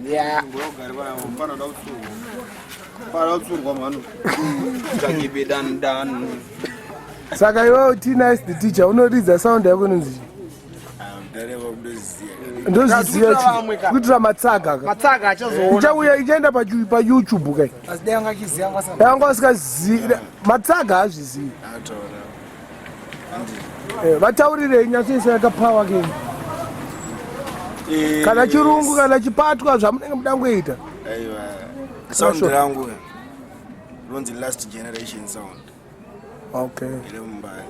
Yeah. Saka iwewe T Nice the teacher unoridza sound yako inonzi ndozviziva chi kuitira matsaga ka Matsaga achazoona. ichauya ichaenda payoutube kai Asi dai anga achiziva anga asina. yanga usikazivi matsaga haazvizivi. Vataurirei nyatsoisa yakapawa ke kana chirungu kana chipatwa zvamunenge muda kungoita. Aiwa, sound rangu ronzi Last Generation Sound. Okay. Iri Mumbai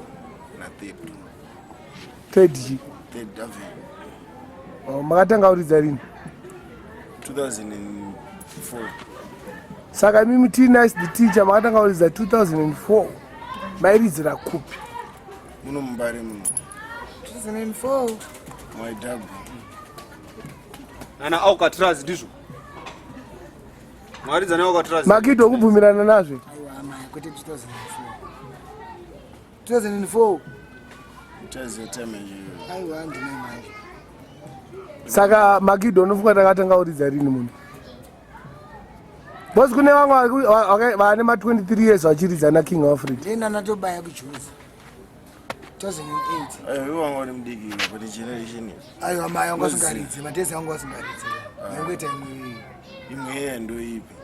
na third. Third chi? Third Avenue. Oh, makatanga kuridza rini? 2004. Saka imimi T Nice the teacher makatanga kuridza 2004, mairidzira kupi? Muno Mumbare muno. 2004. Mwaidhabu. Ana Alcatraz ndizvo. Mwaridza neAlcatraz. Makidho kubvumirana nazvo? Aiwa amai, kwete 2004. 2004. Taziva time iyoyo. Aiwa ndine manje. Saka Makidho unofunga takatanga kuridza rini muno? Because kune vamwe vane ma 23 years vachiridza na King Alfred. Ndina natobaya kujuzi. 2008. Aiwa, iwe wanga uri mudiki iwe, but generation iyi. Aiwa mai wangu asingaridzi, matezi angu asingaridzi. Yangoita imwe. Imwe iya ndo ipi?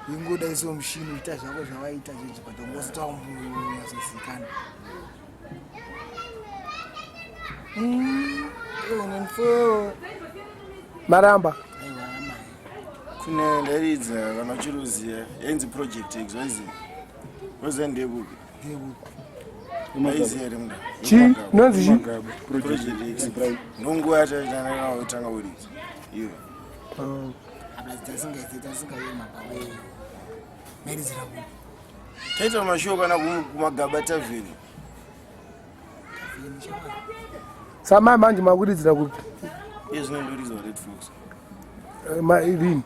Ingoda iso mushini ita zvako zvawaita zvezvi but ungosita wambonyatsozikanwa. 2004. Maramba. Aiwa amai. Kune ndairidza kana uchiruziya yainzi Project X, waiziva? Waiziva ndeyekupi? Ndeyekupi? Maiziva here munda? Chi? Inonzi chi? Project X. Ndonguva yacho yatanga kuridza. Iyo. Apa tasingaiti tasingaiye mababa eyo. Mairidzira kupi? Taita mashow kana kumagaba tavheni. Tavheni shamwari. Samai manje makuridzira kupi? Iye zvino ndoridzwa Red Fox. Rini?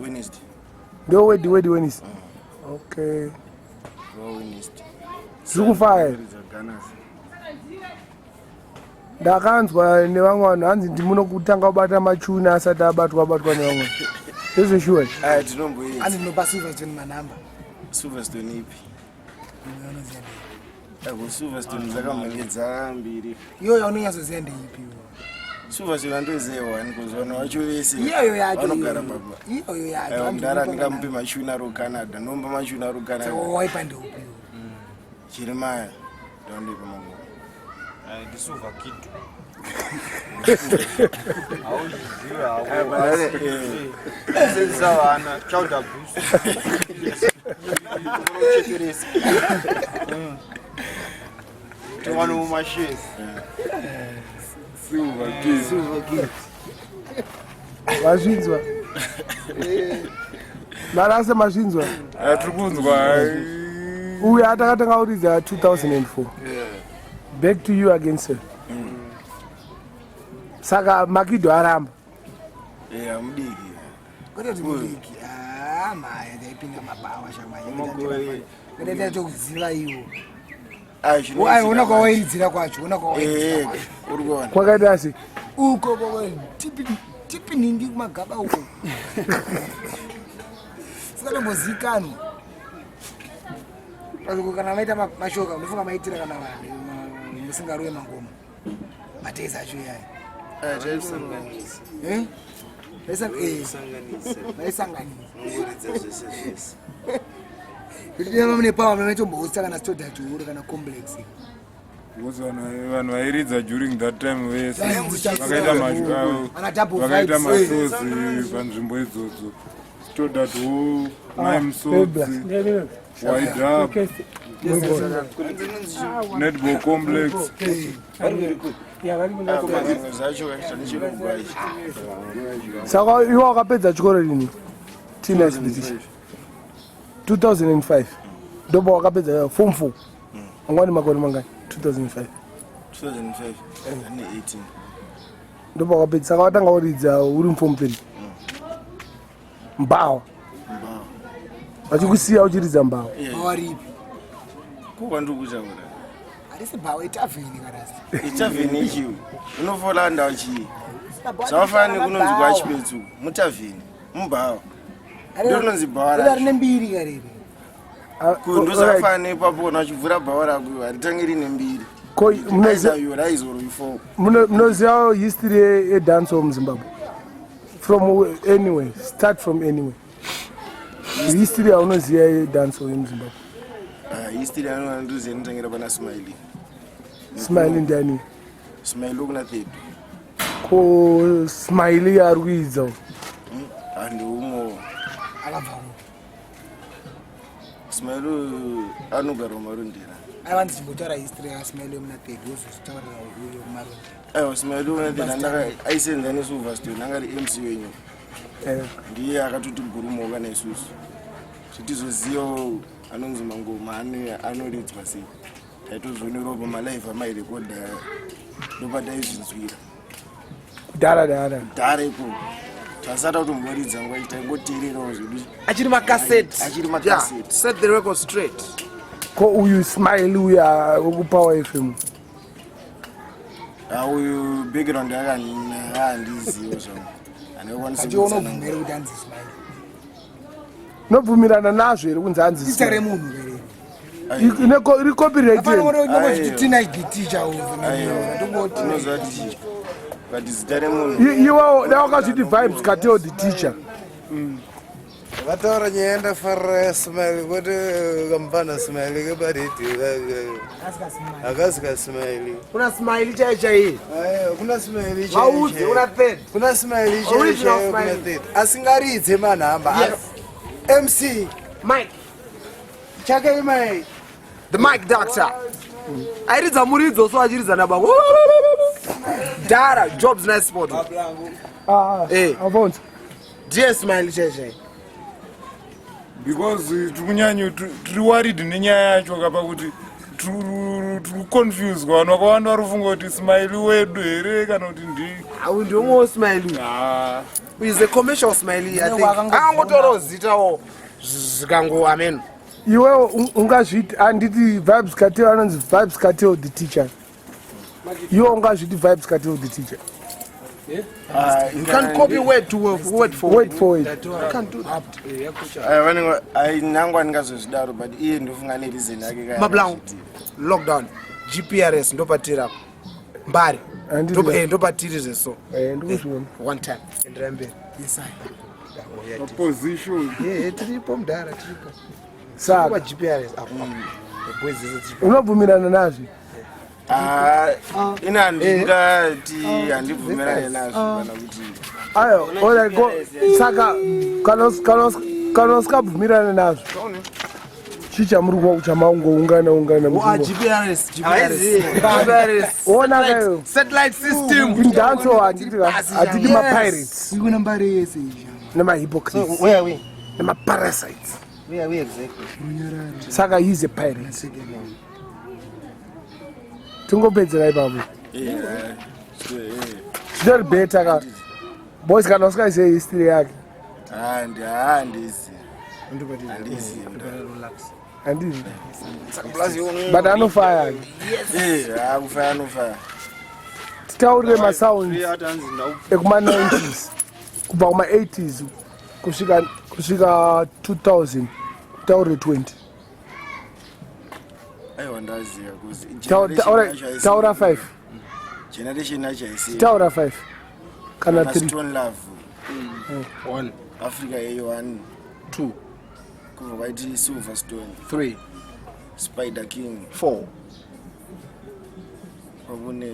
Wednesday. Ndo wedi wedi Wednesday. Okay. Ro Wednesday. Zviri kufaya here? Kuridza Gunners. Ndakanzwa nevamwe vanhu hanzi ndimunokutanga kubata machuni asati abatwa abatwa nevamwe. Ndezveshuwa. Aya tinomboedza. Hanzi ndinopa Silverstone manamba. Silverstone ipi? Imwe unoziva ndeipi? Ako Silverstone dzakamhenge dzambiri. Iyoyo yaunonyatsoziva ndeipi iwe? Silverstone andoziva one because vanhu vacho vese Iyoyo yacho. vanogara iyoyo. papa. Iyoyo yacho. Aiwa Hanzi mudhara ndinopa ndingamupe manamba. machuni ari kuCanada, ndomba machuni ari Saka kuCanada. waipa ndeupi iwe? Jeremiah ndondipa mangu. Ndisuva kitu. Hauzvizivi hako. Senzisa vana child abuse. Unochekeresa. Tiwane mumashares. Silver King. Silver King. Mazvinzwa. Marasa mazvinzwa. Tiri kunzwa. Uyu atakatanga kuridza 2004. Back to you again sir. Saka Makidho aramba. Eh, mudiki. Kwete kuti mudiki. Ah, maya ndaipinda mabawa shamwari. Kwete tatokuziva iwo. Ah, Ai, ona kwawairidzira kwacho, ona kwawairidzira Eh, kwacho. uri kuona. Kwakaita sei? Uko kwa tipi tipi ningi kumagaba uko. Sikatombozikanwa. Paziko kana maita mashoka unofunga maitira kana vanhu musingaruwe mangoma. Matezi acho yaya. Eh? Vaisanganisa. Ungoridza zvese zvese. Kuti dai mune power maitombohostisa kana Stoddard Hall kana complex. Because vanhu vairidza during that time vese Vaihostisa vakaita Ana double vakaita vibes. mashows panzvimbo idzodzo. Stoddard Hall, Mai Musodzi, Wide Up, Netball Complex. Zvimwe zvacho kaita nechirongwa ichi. Saka iwe wakapedza chikoro rini? T Nice the teacher. 2005. Ndopa wakapedza form 4. Angwani makore mangani? 2005. 2005 ane 18. Ndopa wakapedza. Saka watanga kuridza uri muform 3. Mbawa. Mbawa. Vachikusiya uchiridza mbawa. Bhawa ripi? Ko kwandiri kutaura. Harisi bhawa itavheni karasi. Itavheni ichiwo. Unofola ndau chii? Zvakafanana nekunonzi kwaChipetsu, mutavheni, mubhawa. Ndorinonzi bhawa racho. Rine mbiri kariri. Ah, Ndozvakafanana neipapo kana uchivhura bhawa rako haritangi rine mbiri. Ko Either you rise or you fall. Munoziva history yedancehall muZimbabwe? From anywhere, start from anywhere. History yaunoziva yedancehall yemuZimbabwe. Ah, history anondiziva inotangira pana Smiley. Smiley ndiani? Smiley kuna third. Ko Smiley ari kuidza? Handiumo. Akabva ku. Smiley anogara kuMarondera. Aiwa ndichimbotaura history yaSmiley yemuna third wozotaurira uyo kuMarondera. Aiwa Smiley kuna third andaka aisenza neSilverstone anga ari MC wenyu. Ndiye akatoti gurumoka naisusu. Kuti tizozivawo anonzi mangoma anoridzwa sei. Taitozvionerawo pamalive amairekodha ndopataizvinzwira. Kudhara dhara. Kudhara ikoko. Tasati kutomboridza nguva taingoteererawo zvedu. Achiri makaseti. Achiri makaseti. Yeah, set the record straight. Ko uyu Smile uya wekuPower FM. Ah, uyu background yakanina handizivo zvangu. Handikwanisi Achiona ubvumira kuti hanzi Smile. Nobvumirana nazvo here kunzi hanzi Zita remunhu here? Iri copyright. Hapana kuti unongoti teenage teacher uyu. Ndongoti unozati but zita remunhu. Iwewo dai wakazviti Vybz Kartel the teacher. Vataura nyaya ndafarira yaSmile kwete kamupana Smile keparedi hakasi kaSmile. Kuna Smile chaiye chaiye. Kuna Smile chaiye. Vauze kuna third. Kuna Smile chaiye chaiye kuna third. Asingaridze manhamba. Yes. MC Mike. Chake Mike. The mic doctor. Airidza muridzo so achiridza nababa. Dara Jobs nice spot. Ah, eh. Alfonso. Dear Smile chaiye chaiye. Because tiri tiri worried nenyaya yacho kapa kuti tiri confused vanhu vakawanda vari kufunga kuti Smile wedu here kana kuti ndi Au ndiomwe Smile. Ah. Is a commercial Smile I think. Akangotorawo zitawo zvikango amen. Iwewe ungazviti handiti Vybz Kartel anonzi Vybz Kartel the teacher. Iwe ungazviti Vybz Kartel the teacher. You can't copy word to word, word for word for word. You can't do that. Nangu andingazozvidaro but iye ndofunga ane reason yake kaya. Mablangu lockdown GPRS ndopatiri apo. Mbari. Ndopatiri zveso. Ndikuzviona. One time. Enderai mberi. Yes I. Position. Yeah, tiripo mudhara tiripo. Saka GPRS apo. Boys dzese tiripo. Unobvumirana nazvo? Ina handingati handibvumirane nazvo kana kuti Ayo, alright, go. Saka kana usikabvumirane nazvo. Chii chamuri chamaungoungana ungana GPRS, GPRS. Ona kayo. Satellite system. Indanso handiti ma-pirates. Ikuona mbare yese iyi. Nema-hypocrites. So where are we? Nema-parasites. Where are we exactly? Saka he is a pirate. Tingopedzera ipapo. Zvitori better ka. Boys kana usikazive history yake. Handisi. Handisi. Handisi. But anofaya. Eh, kufaya anofaya. Titaurire masounds ekuma-90s kubva kuma-80s kusvika 2000 taurire 20. Aiwa ndaziva kuzi Taura 5. Generation yacho haisi. Taura 5 kana 3. Stone Love. 1. Africa A1. 2. Kubva kwaiti Silverstone. 3. Spider King. 4. Kwakune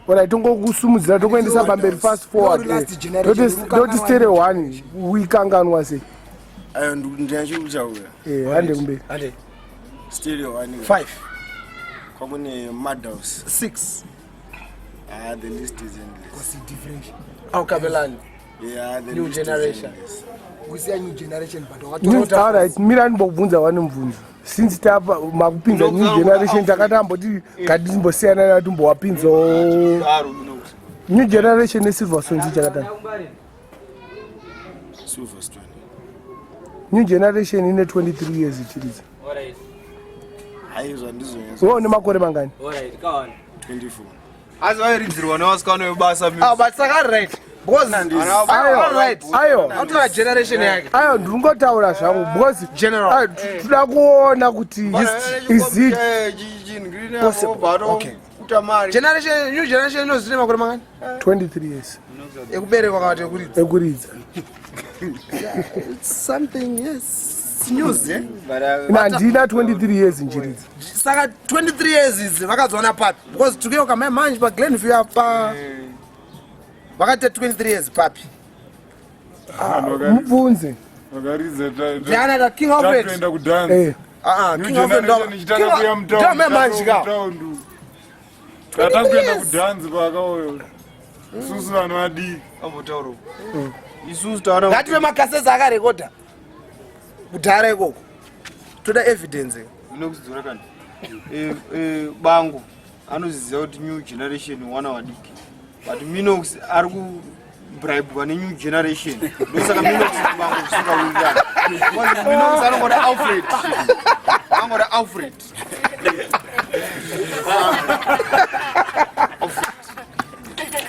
Alright, tongokusumudzira tongoendesa pamberi fast forward. Toti stereo 1 uikanganwa sei? Ayo ndinachiri kutaura. Eh, hande kumberi. Hande. Stereo 1. 5. Kwakune Madhouse. 6. Ah, the list is endless. Aukabelani. Yeah, the New list is generation. endless. Kusiya new generation but Alright, mira ndimbobvunza vane mubvunzo. Since tapa makupinza new generation takatamboti ngatimbosiyana nayo timbowapinzawo new generation neSilverstone chii chakatanga? Silverstone. New generation ine 23 years ichiridza. Hayi zvandizonyatso. Iwe une makore mangani? 24. Asi vairidzirwa nevasikana vebasa. Ah, but saka right. Because Ayo, ayo. Autora generation yake. Ayo ndingotaura zvangu because general ah, toda kuona kuti is it possible? Okay. Generation, new generation inozine makore mangani? 23 years. Ekuberekwa kana kuti ekuridza? Ekuridza. It's something, yes. It's news, eh? Ina handina 23 years nchiridza. Saka 23 years idzi vakadziwana papi? Because tikuyeuka mai manje paGlenview apa. Vakaita 23 years papi? Ah, mubvunze. Vakaridza Ndiana da King Alfred. Tatoenda kudance. Eh. Ah, ah, New King Alfred generation ichitanga kuuya mutown. Ndo mai manje ka. Mutown. Tatakuenda kudance pakauyo. Isusu vanhu vadiki. Ambotaura. Isusu taona Ngative makaseti akarekodha kudhara ikoko. Toda evidence. Ndinokudzora kani. Eh, eh, bango anoziziva kuti new generation wana vadiki. But Minox ari kubribwa nenew generation. Ndosaka Minox bango zvisingawirirani. Because Minox anongoda Alfred. Angoda Alfred.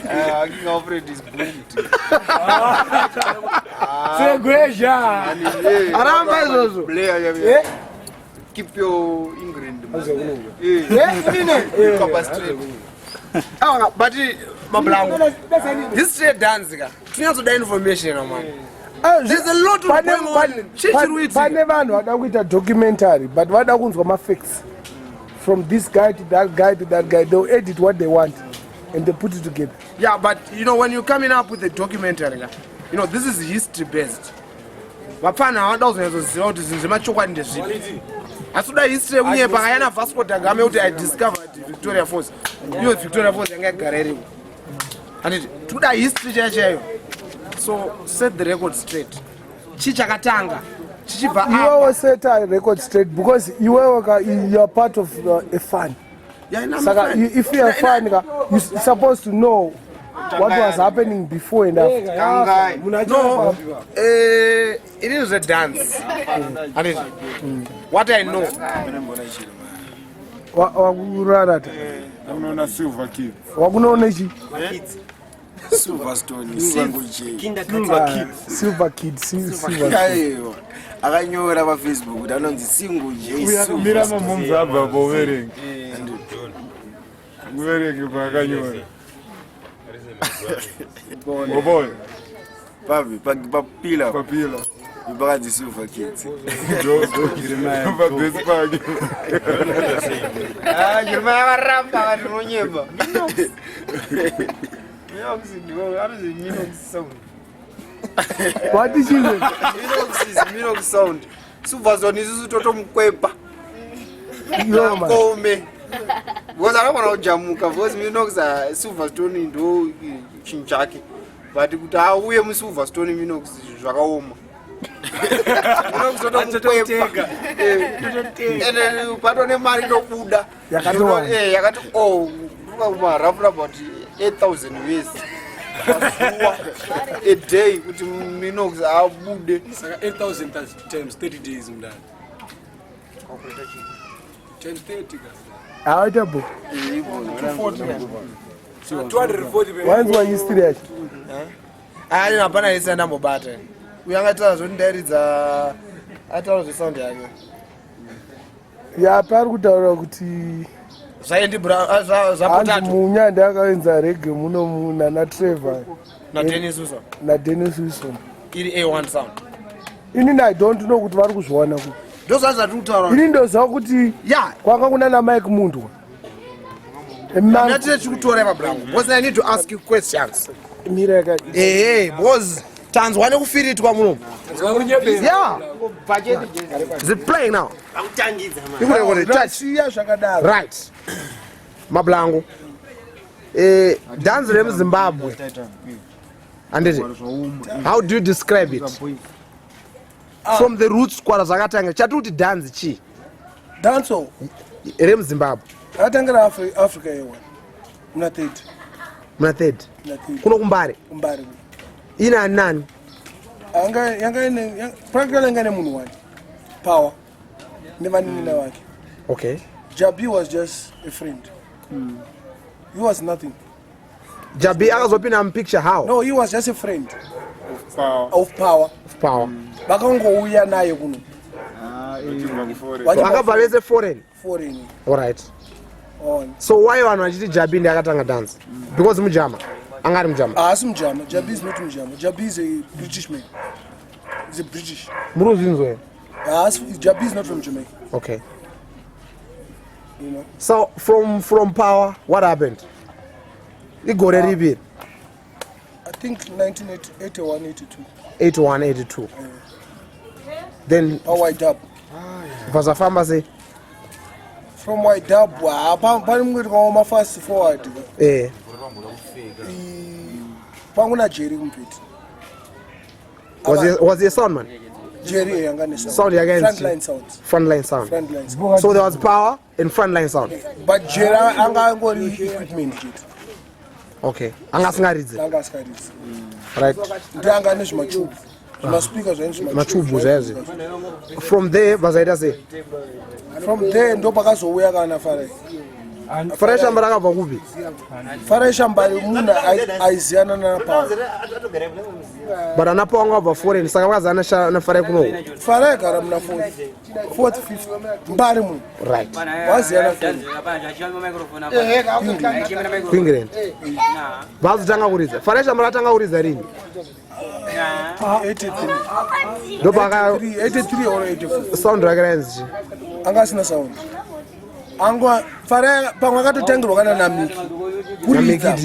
Ah, King Alfred is boomed. Segwezha. Aramba izvozvo. Blair, yeah, yeah. Keep your England. Man. Eh, Yeah. Copper straight. Ah, but mablango. This straight dance ka. Tinyatsoda information man. There's a lot of going on. Chii chiri kuitika? Pane vanhu vada kuita documentary but vada kunzwa mafacts from this guy to that guy to that guy. They'll edit what they want and they put it together. Yeah, but you know when you're coming up with a documentary, ka, you know this is history based. Vapfana havada kuzonyatsoziva kuti zvinhu zvemachokwadi ndezvipi. Asi kuda history yekunyepa kayana Vasco da Gama yekuti I discovered Victoria Falls. Iyo Victoria Falls yanga yagara iriko. Handiti tikuda history chaiyo chaiyo. So set the record straight. Chii chakatanga chichibva apa. Iwewe set a record straight because iwewe ka you are part of a fan. Yeah, I'm a Saka fan. if you are a fan ka, you supposed to know what was happening before and after. No, it is a dance. Handiti what I know. Wakurarata. Unoona Silver Kids. Wakunoona chi? Silverstone, Single J. Ah, Silver Kids, Silver Kids. Aiwa. Akanyora paFacebook kuti anonzi Single J. Mira Silverstone. mamomzi abva po uverenge. Uverenge paakanyora. Wabona? Papi, papila. Papila. Pakanzi Silver Kids. Pabhesi pake. Ah, Jeremiah akaramba akati unonyeba. Minox. Minox ndiwo anonzi Minox sound. What is it? Minox is Minox sound. Silverstone isusu totomukwepa. Yo, man. Kome. Because akagona kujamuka because Minox ah, Silverstone ndo chinhu chake. But kuti auye muSilverstone Minox zvakaoma. Minox totomukwepa. Eh, ende pato nemari inobuda. Yakatowanda. Eh, yakati oh, kumarafura about 8000 US. Pazuva a day kuti Minox abude. Saka 8000 times 30 days mudani. Times 30 ka. Hawaita bo. Wanzwa history yacho. Ani hapana yese andambobata. Uyu angataura zvoti ndairidza ataura zvesound yake. Ya pari kutaura kuti Zvaendi Brown hanzi zvapotato Munya ndakaenza reggae muno nana Trevor na Dennis Wilson na Dennis Wilson. iri A1 sound. Inini I don't know kuti vari kuzviwana kupi. Ndozva zvatiri kutaura. Ini ndoziva kuti Yeah. kwanga kuna na Mike Mundwa. Ndatire tiri kutora ipa Brown because I need to ask you questions. Mira yaka Ehe, because tanzwa nekufiritwa muno. Yeah. Is it playing now? Ikurekode touch. Siya zvakadaro. Right. Mablango. Eh, dance remuZimbabwe. Handiti. How do you describe it? From the roots kwara zvakatanga. Chati kuti dance chii? Dancehall Remuzimbabwe. yakatangira Africa yewa. Muna 30. Muna third. Muna 30. Kuno kumbare. Kumbare. Ina ani nani? Anga yanga ine practically yanga ine munhu one. Power. Nevanin'ina vake. Okay. Jabi was just a friend. He was nothing. Jabi akazopinda mupicture how? No, he was just a friend. Of power. Of power. Of power. Vakangouya naye kuno. Ah, Vakabva vese foreign. Foreign. All right. On. So why vanhu vachiti Jabi ndiye akatanga dance? Because mujama. Anga ari mujama. Haasi mujama. Jabi is not mujama. Jabi is a British man. He's a British. Muri kuzvinzwa here? Haasi Jabi is not from Jamaica. Okay. You know. So from power what happened? Igore ripi? I think 1981 82. 81 82. Then oh, White Dub. Vazafamba sei? From White Dub, pane mumwe tikaoma fast forward. Eh. Pangu na Jerry kumpiti. Was he a sound man? Jerry yanga ne sound. Sound yanga Frontline sound. Frontline sound. Frontline sound. So there was power and frontline sound. But Jerry anga angori equipment chete. Okay. Anga asingaridze. Anga asingaridze. Right. Ndiye anga ane zvimachubu. Zvimaspeaker zvaini zvimachubu zvaizvi. From there vazaita sei? From there ndo pakazouya kana Farai. Farai Shambari akabva kupi? Farai Shambari munhu aiziyana naPaul. But ana Paul anga abva foreign saka vakazana naFarai kuno. Farai agara muna fourth, fourth, fifth, Mbare muno. Right. Waziyana foreign. Kuengland. Vazotanga kuridza. Farai Shambari atanga kuridza rini? 83. Ndopaka 83 or 84. Sound rake rainzi chii? Anga asina sound. Angwa Farai pamwe akatotangirwa kana naMiki. Kuridza.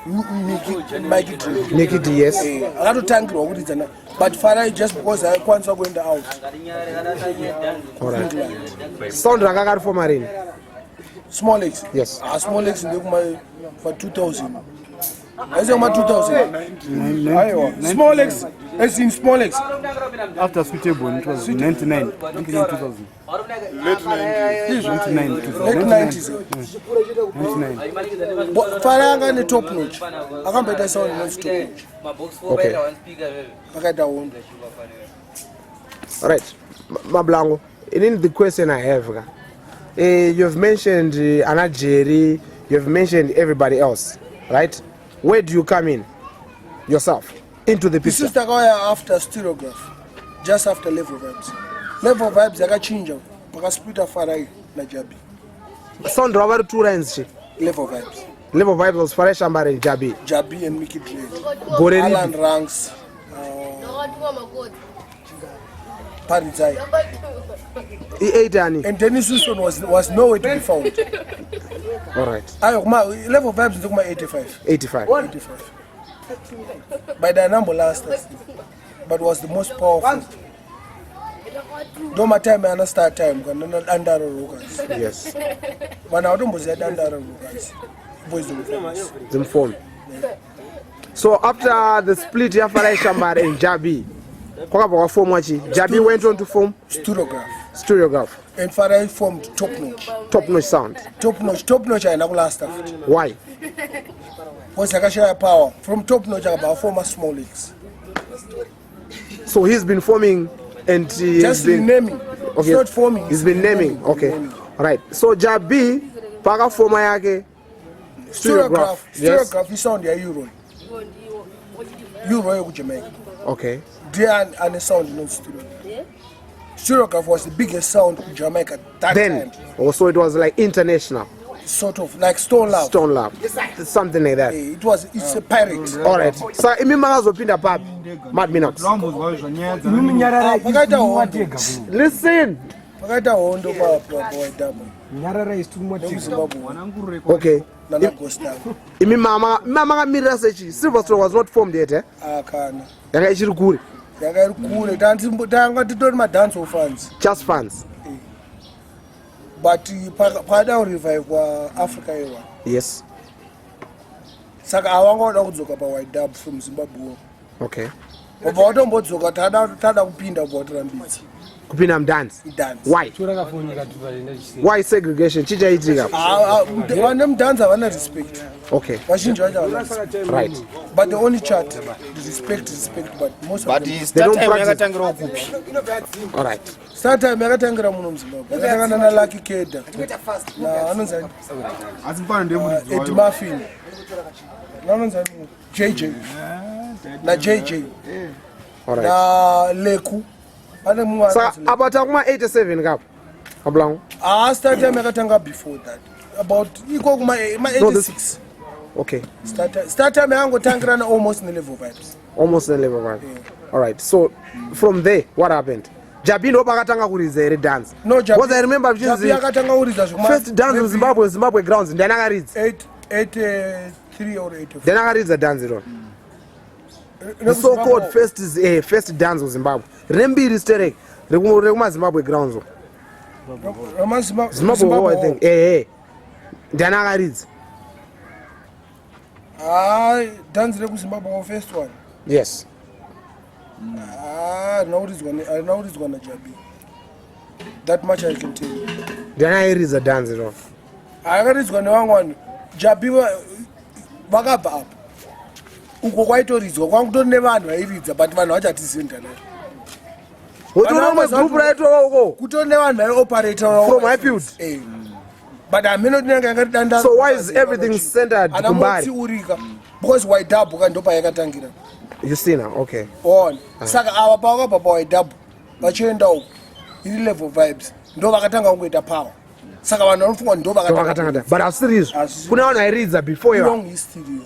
Miki, Mike D. Miki D, yes. Akatotangirwa kuridza na but Farai just because aikwanisa kuenda out. All right. Sound rake akarifoma rini? Small X. Yes. Ah, Small X ndekuma for 2000. Aise kuma 2000. Aiwa. Small X as in Small X. After Suitable it was 99, 99 2000. Late 90s. 99 Late 90s. 99. Farai anga ane top notch. Akamboita sound inonzi top notch. Okay. Pakaita hondo. Right. Mablango, in the question I have, you've mentioned Anna Jerry, you've mentioned everybody else, right? Where do you come in yourself into the This picture? is takauya after Stereograph, just after Level Vibes. Level Vibes yakachinja pakasplita Farai naJabi. Sound rava ri two lines chi? Level Vibes. Level Vibes was Farai Shambari and Jabi. Jabi and Mickey Dread. Gore ripi? Alan Ranks. Paridzai. I8 ani? And Dennis Wilson was nowhere to be found. All right. Ayo kuma Level Vibes ndekuma 85. 85. 85. By the number last but was the most powerful. Ndo matime ana star time kana dandaro rockers. Yes. Vanhu avatomboziva dandaro rockers. Boys dzemufoni. Dzemufoni. So after the split yaFarai Shambari and Jabi, kwakabva kwafomwa chi? Jabi went on to form Studiograph. Studiograph. And Farai formed Top Notch. Top Notch sound. Top Notch, Top Notch haina kulasta futi. Why? Because yakashaya power. From Top Notch akabva afoma Small X. So he's been forming and he Just has been renaming. Okay. It's not forming. He's been naming. Okay. Right. So Jabi pakafoma yake Studiograph. Studiograph. Yes. Studiograph isound yaEuro. Euro yekuJamaica. Okay. Ndiye ane sound inonzi Studiograph. Studiograph was the biggest sound kuJamaica that Then time. also it was like international. Sort of like Stone Love. Stone Love. Something like that. It was, it's a pirate. All right. So imi makazopinda papi? Mad Minox. Pakaita hondo. Listen. Pakaita hondo pa pa pa Nyarara isitumwa Zimbabwe. Okay. Nana Ghost Imi mama makamirira sechi. Silverstone was not formed yet, eh? Akana. Yanga ichiri kure. Yanga iri kure. Tanga titori madance fans. Just fans. But pakada kurevive kwa Africa yewa. Yes. Saka avanga voda kudzoka pa White Dub from Zimbabwe. Okay. Wabva watombodzoka tada tada kupinda wabva watorambidza. Kupinda mudance. Dance. Why? Why segregation? Chii chaitika? Ah, ah, vane mudance havana respect. Okay. Vazhinji vacho havana respect. Right. But the only chat respect respect but most of But them. start time yakatangirawo kupi? All right. Start time yakatangira muno muZimbabwe. Yakatangana na Lucky Keda. Na anonzi ani? Asi mfana ndiye muridzi Eddie Muffin. Anonzi ani? JJ. Na JJ. All right. Na Leku. Pane mumwe Saka anonzi Leku. apa takuma 87 kapo. Kablangu. Ah, start time yakatanga before that. About iko kuma ma No, this- 86. Okay. Start time yangotangirana almost ne level vibes. Almost the level one. All right. So from there what happened? Jabi ndo pakatanga kuridza here dance. No, Jabi. Because I remember Jabi zvichinzi yakatanga kuridza zvekuma first dance in Zimbabwe, Zimbabwe grounds ndiani akaridza? 8 83 or 84. Ndiani akaridza dance iroro? The so called first is eh, first dance of Zimbabwe. Rine mbiri sterek rekuma Zimbabwe grounds. uko. Rama Zimbabwe Zimbabwe War, I think. Eh eh. Ndiani akaridza? Ah, dance rekuZimbabwe war first one. Yes. Ah, rina kuridzwa ne rina kuridzwa na Jabi. That much I can tell you. Ndiani airidza dance iroro? Akaridzwa nevamwe vanhu. Jabi vakabva apa. Uko kwaitoridzwa kwangu kutori nevanhu vairidza but vanhu vacho hatizivi ndiani. Wotoona rimwe group raitova uko. Kutori nevanhu vaioperata From Highfield. Eh. But hameno tinenge yanga danda. So why is everything centered Ana kuMbare? motsiurika because Waidhabu ka ndopayakatangira. You see now, okay. Ona. Saka ava pavakabva paWaidhabu vachienda uko iri level vibes ndo vakatanga kungoita power. Saka vanhu vanofunga kuti ndo vakatanga but hazvisiri izvo kune vanhu vairidza before Wrong history.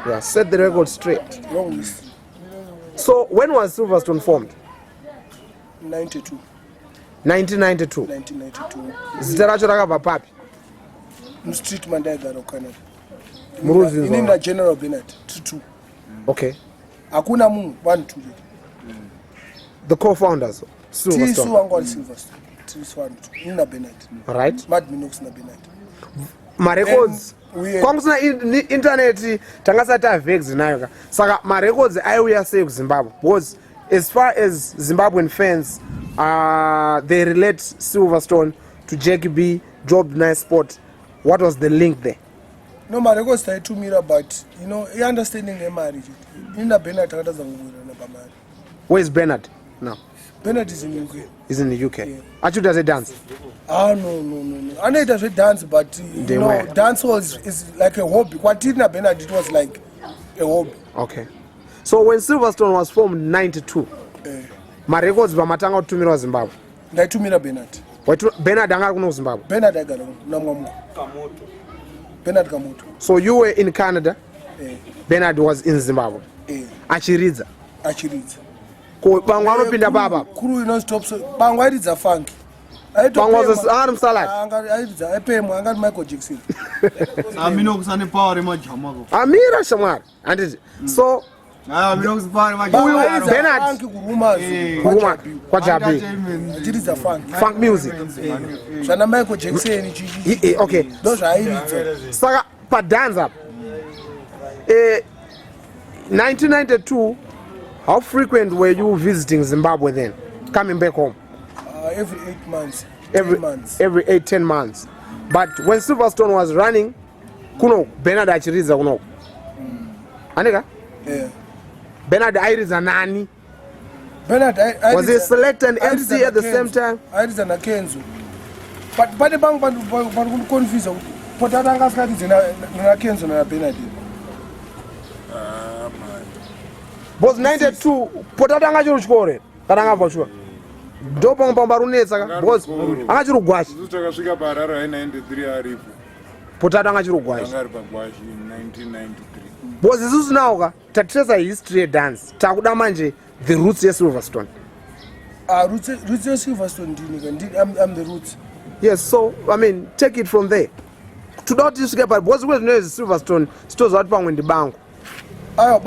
Yeah, set the record straight. Wrong history. So when was Silverstone formed? 92. 1992. 1992. Zita racho rakabva papi? Mustreet mandaigara kuCanada. Muruzinzwa. Inini naGeneral Bernard 22. Okay. Hakuna munhu vanhu two. The co-founders. Tisu Silverstone. vanga vari Silverstone. Tisu vanhu two. Inini naBernard. Right. Mad Minox naBernard. Marecords. Then we- Kwangu kusina internet tanga sati tavex nayo ka. Saka marecords aiuya sei kuZimbabwe because as far as Zimbabwean fans they relate Silverstone to Jackie B, Job Nice Sport. What was the link there? No, marecords taitumira but you know, i-understanding yemari chete. Inini naBernard takatadza kuwirirana pamari. Where is Bernard now? Bernard is in UK. He's in the UK. Yeah. Actually does a dance? Ah, no, no, no, no. Anoita zvedance but you know, dance was is like a hobby. Kwatiri naBernard it was like a hobby. Okay. So when Silverstone was formed in 92, Eh. marecords pamatanga kutumirwa Zimbabwe. Ndaitumira Bernard. Bernard anga ari kuno kuZimbabwe. Bernard aigara kuna Mwamuko. Kamoto. Bernard Kamoto. So you were in Canada. Eh. Bernard was in Zimbabwe. Eh. Achiridza. Achiridza. Ko Bango anopinda baba. Kuru inonzi top so Bango airidza funk. Bango was ari musalad. Anga airidza aipemwa anga ari Michael Jackson. Amino kusane power remajama ko. Amira shamwari. Handiti. So Amino kusane power remajama. Uyu Bernard Kuruma kwaJabi. Achiridza funk. Funk music. Zvana Michael Jackson chichi. Okay. Ndozvaairidza. Saka padance apa. 1992 how frequent were you visiting Zimbabwe then? Coming back home? Every 8 months. Every months. Every 8 10 months. But when Silverstone was running, kuno Bernard achiridza kuno. Anika? Yeah. Bernard airidza nani? Bernard Was he select and MC at the same time? Airidza naKenzo. But pane pangu pari kundiconfuse kuti Potata anga asikaridze naKenzo naBernard. Because 92 Potata anga achiri kuchikoro here? Kana anga abva kuchikoro? Ndo pamwe pamwe pari kunetsa ka because anga achiri kugwasha. Isusu takasvika paHarare 93 aripo. Potata anga achiri kugwasha. Anga ari pagwasha in 1993. Because isusu nawo ka tatracer history yedance takuda manje the roots yeSilverstone. Ah, roots yeSilverstone ndini ka ndini I'm the roots. Yes, so I mean take it from there. Toda kuti tisvike pari because kune zvinoizvi Silverstone sitoziva kuti pamwe ndiBango. Ayo,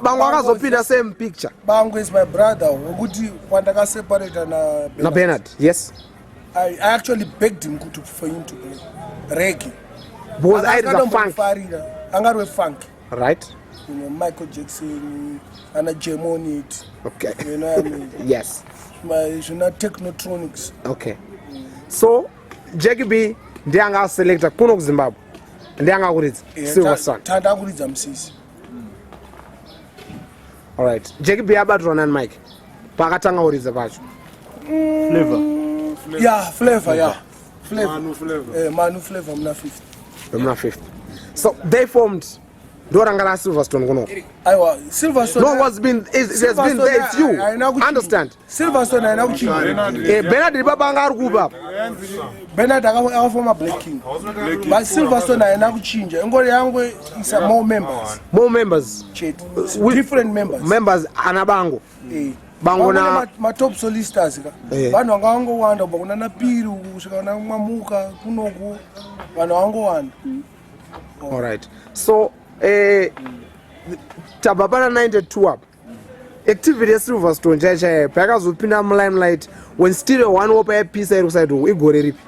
Bango akazopinda same picture. Bango is my brother wekuti kwandakaseparata na Bernard. Na Bernard, yes. I actually begged him kuti for him to play reggae. Because airidza funk. Anga ari wefunk. Right. You know, Michael Jackson, ana Germonit. Okay. You know what I mean? Yes. Zvina Technotronics. Okay. So, Jackie B ndiye anga aselecta kuno kuZimbabwe. Ndiye anga akuridza. Yeah, Silver Sun. Tanda akuridza musisi. All right. Jackie B abatirwa nani Mike? Paakatanga kuridza pacho. Flavor. Yeah, flavor, yeah. Flavor. Manu Flavor. Eh, Manu Flavor muna 5th. Muna 5th. So they formed ndo ranga ra Silverstone kuno. Aiwa, Silverstone. No, was been it, it has been there it's you. Understand? Silverstone haina kuchinja. Eh, Bernard baba anga ari kupa apa. Bernard akafoma Black King. But Silverstone haina kuchinja. Ingori yangu is a more members. More members. Chete. Different members. Members ana bango. Eh. Bango na ma top solicitors ka. Eh. Vanhu vanga vangowanda kubva kuna Napiri kusvika kuna Mwamuka kunoku vanhu vangowanda. All right. So eh tabva pana 92 apa. Activity yeSilverstone chaiyo chaiyo payakazopinda mulimelight when Stereo One wopa yapisa iri kuside uku igore ripi?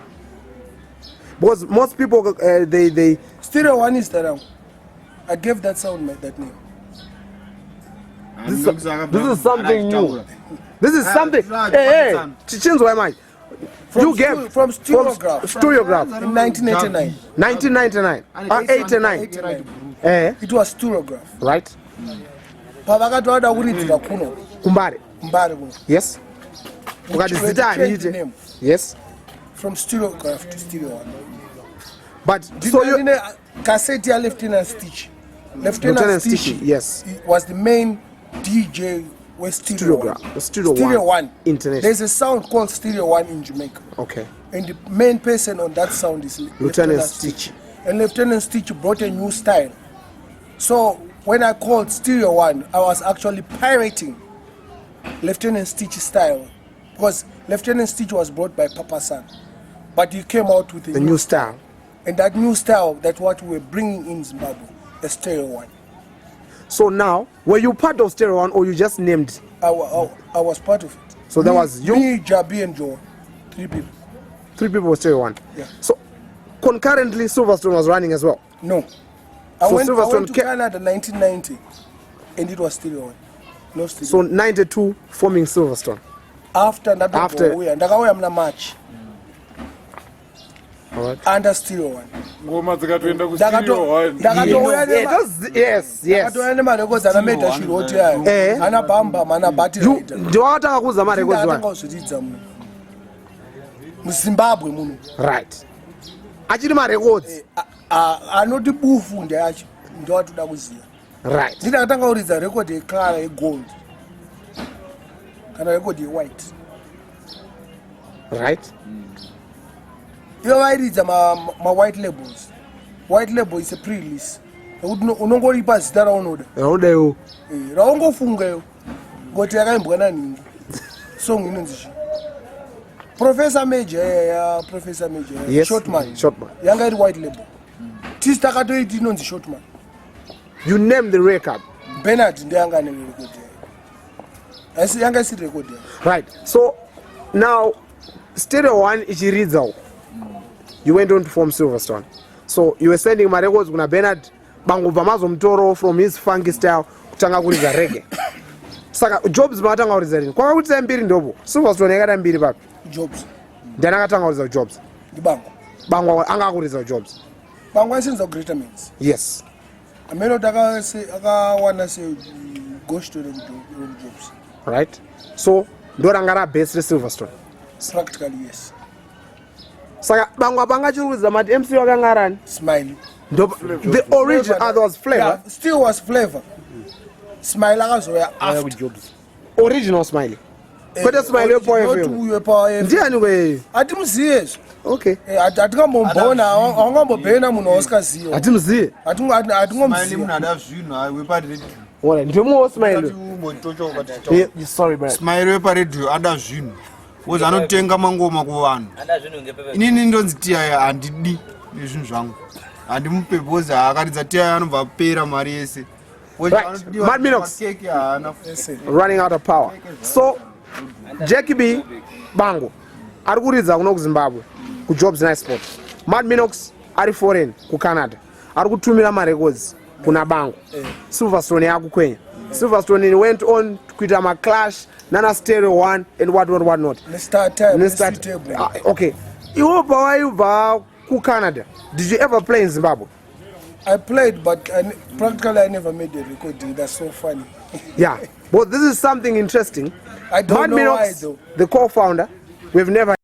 Because most people they Stereo One is that I gave that sound my, that name. This is something new. This is something. Hey, hey, tichinzwa manje. You gave from Studiograph. From Studiograph. In 1989. 1999. 89. Eh. It was Studiograph. Right. Pavakati vada kuridzira kuno. Kumbare. Kumbare kuno. Yes. Ukati zita hariite. Yes. From Studiograph to Studio One. But so you cassette ya Lieutenant Stitch. Lieutenant, Lieutenant Stitch, Stitch, yes. was the main DJ with Stereo One. Stereo, Stereo One. One. International. There's a sound called Stereo One in Jamaica. Okay. And the main person on that sound is Lieutenant Stitch. And Lieutenant Stitch brought a new style. So when I called Stereo One, I was actually pirating Lieutenant Stitch's style. Because Lieutenant Stitch was brought by Papa San. But he came out with a the new style. And that new style, that's what we were bringing in Zimbabwe, a Stereo One. So now, were you part of Stereo One or you just named? I was part of it. So that was you? Me, Jabi and Joe. 3 people. 3 people were Stereo One? Yeah. So concurrently, Silverstone was running as well? No. I went to Canada in 1990 and it was Stereo One. No Stereo. So 92 forming Silverstone? After ndakauya muna March. All right. Under Stereo One. Ngoma dzikatoenda ku Stereo One. Ndakatouya nemarekodzi ana Meda Shiroti ayo. Ana Bamba, ana Bati Rider. Ndiwakatanga kuudza marekodzi wacho. Ndakatanga kuzviridza muno. MuZimbabwe muno. Right. Achiri marekodzi. Anoti bufu ndeacho ndowatoda kuziva. Right. Ndakatanga kuridza record yeclara yegold. Kana record yewhite. Right. Ivo vairidza ma-white labels. White label is a pre-release. Nekuti unongoripa zita raunoda. Raunoda iwo. Raungofunga iwo. Ngoti yakaimbwa naningi. Song inonzi chii? Professor Major, yeah, Professor Major. Yes. Shortman. Shortman. Yanga iri white label. Tisi takatoiti inonzi Shortman. You name the record. Bernard ndiye anga ane record. Asi yanga isiri record. Right. So now Stereo One ichiridza uko. You went on to form Silverstone. So you were sending my records kuna Bernard bangobva mazomutoro from his funky style kutanga kuridza reggae. Saka Jobs makatanga kuridza rini? Kwanga kuridza mbiri ndopo. Silverstone yakaita mbiri papi? Jobs. Ndiani akatanga kuridza Jobs? Ndibango. Bango anga akuridza Jobs. Bango aisenza Greater Mans. Yes. Ameno akawana se ghost Jobs. Right. So ndoranga ra base re Silverstone. Practically yes. Saka bango apanga chiri kuridza mati MC wakanga arani? Smiley. The origin was Flavor. Yeah, still was Flavor. Smiley akazouya after. Jobs. Original Smiley. Kwete Smiley wePower FM. Ndiani weyo? Hatimuziye izvo. Okay. Hatingambombona, haungambobhena munhu wausikaziva. Hatimuziye. Hatingomuziye. Smiley munhu ada zvinhu weparedio. Ora, ndimuwo Smiley. Sorry, bro. Smiley weparedio ada zvinhu. Wozi anotenga mangoma kuvanhu. Inini ndonzi TI handidi nezvinhu zvangu. Handimupe because akaridza TI anobva apera mari yese. Right. Mad Minox running out of power. So Jackie B Bango ari kuridza kuno kuZimbabwe kuJobs Night Sport. Mad Minox ari foreign kuCanada ari kutumira marecords. Kuna Bango. Silverstone yakukwenya. Silverstone went on kuita maclash nana Stereo One and what what what not. Nestar Time, Nestar- neSuitable. Ah, okay. Iwe pawaibva kuCanada, did you ever play in Zimbabwe? I played, but practically I never made a recording. That's so funny. Yeah, but this is something interesting. I don't Mad know why, Minox, though. the co-founder, we've never